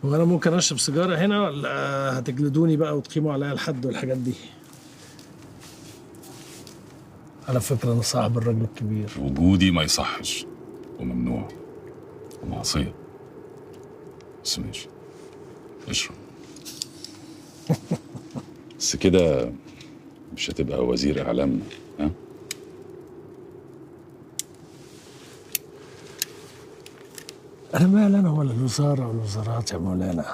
هو انا ممكن اشرب سيجارة هنا ولا هتجلدوني بقى وتقيموا عليا الحد والحاجات دي؟ على فكرة انا صاحب الراجل الكبير. وجودي ما يصحش وممنوع ومعصية، بس ماشي اشرب. بس كده مش هتبقى وزير اعلامنا، ها؟ انا مال انا ولا الوزارة والوزارات يا مولانا،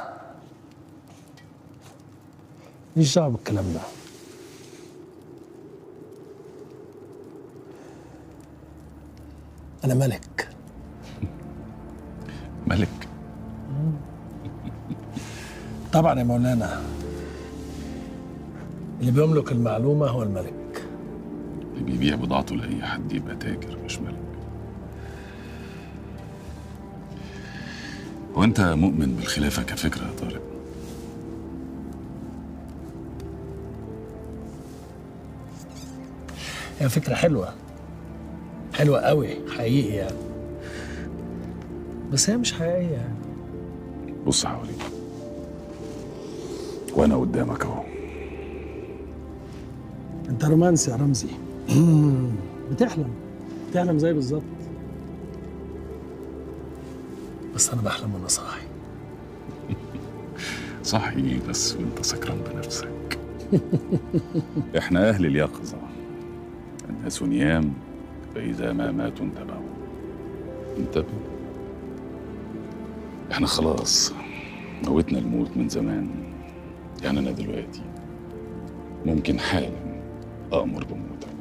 ماليش دعوه بالكلام ده. انا ملك. ملك؟ طبعا يا مولانا، اللي بيملك المعلومة هو الملك. اللي بيبيع بضاعته لاي حد يبقى تاجر مش ملك. وانت مؤمن بالخلافة كفكرة يا طارق؟ هي فكرة حلوة، حلوة قوي حقيقي يعني، بس هي مش حقيقية يعني. بص حواليك وانا قدامك اهو. انت رومانسي يا رمزي. بتحلم، بتحلم زي بالظبط، بس انا بحلم وانا صاحي. صاحي بس وانت سكران بنفسك. احنا اهل اليقظة، الناس نيام فاذا ما ماتوا انتبهوا. انتبهوا، احنا خلاص موتنا الموت من زمان. يعني انا دلوقتي ممكن حالا أأمر بموتك.